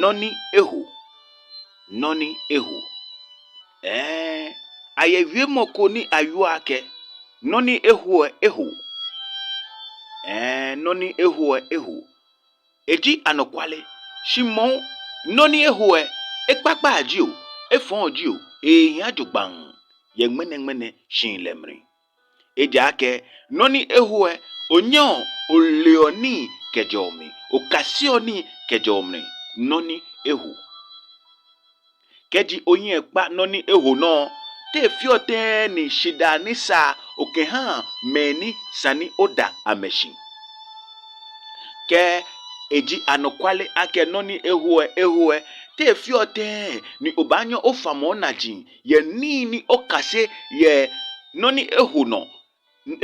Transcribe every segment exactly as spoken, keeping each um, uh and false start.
Nɔ ni eho. Nɔ ni eho. Ɛɛ, ayɛ wiemɔ ko ni awieɔ akɛ, nɔ ni eho lɛ, eho. Ɛɛ, nɔ ni eho lɛ, eho. Eji anɔkwale, shi moŋ nɔ ni eho lɛ, ekpakpa jio, efɔŋ jio, ehe hiaa jogbaŋŋ yɛ ŋmɛnɛŋmɛnɛ shihilɛ mli. Ejaakɛ nɔ ni eho lɛ, onyɛɔ oleɔ nii kɛjɛɔ mli, okaseɔ nii kɛjɛɔ mli, nɔ ni eho. Kɛji ohiɛ kpa nɔ ni eho nɔ, te feɔ tɛŋŋ ni shidaa ni sa okɛhaa mɛi ni sa ni oda amɛshi? Kɛ eji anɔkwale akɛ nɔ ni eho lɛ, eho lɛ, te feɔ tɛŋŋ ni obaanyɛ ofamɔ onaji yɛ nii ni okase yɛ nɔ ni eho nɔ?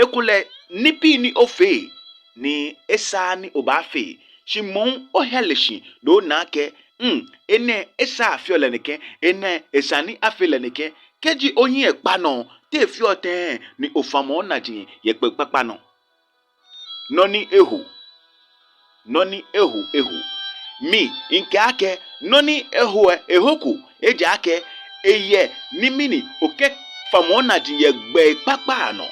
Ekolɛ nibii ni ofee ni esaaa ni obaafee, shi moŋ ohiɛ le shi ni ona akɛ, mm, enɛ esaaa afeɔ lɛ nɛkɛ, enɛ esa ni afee lɛ nɛkɛ. Kɛji ohiɛ kpa nɔ, te feɔ tɛŋŋ ni ofamɔ onaji yɛ gbɛ kpakpa nɔ? Nɔ ni eho. Nɔ ni eho, eho. Mi, mikɛɛ akɛ, nɔ ni eho lɛ, ehoko, ejaakɛ eyɛ nɔ mli ni okɛfamɔ onaji yɛ gbɛ kpakpa nɔ.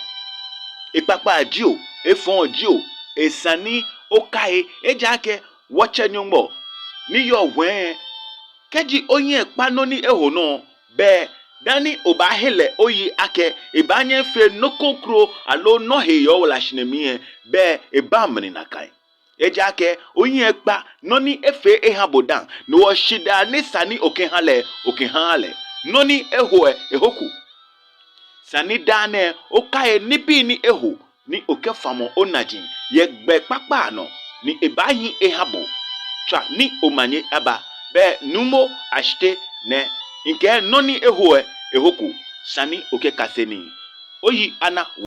Ekpakpa jio, efɔŋ jio, esa ni okai, ejaakɛ wɔtsɛ Nyɔŋmɔ ni yɔɔ ŋwɛi lɛ, kɛji ohiɛ kpa nɔ ni eho nɔ, belɛ dani obaahe lɛ oyi akɛ ebaanyɛ efee nɔ kroko aloo nɔ hee yɛ owala shihilɛ mli lɛ, belɛ ebaaa mli nakai. Ejaakɛ ohiɛ kpa nɔ ni efee eha bo dã, ni hewɔ shidaa ni sa ni okɛha lɛ, okɛhaaa lɛ. Nɔ ni eho lɛ, ehoko. Esa ni daa nɛɛ okai nibii ni eho ni okɛfamɔ onaji yɛ gbɛ kpakpa nɔ, ni ebaahi eha bo. Tswa ni omanye aba. Belɛ Nuumo Ashitey nɛ, mikɛɛ nɔ ni eho lɛ, ehoko. Esa ni okɛkase nii. Oyi ana.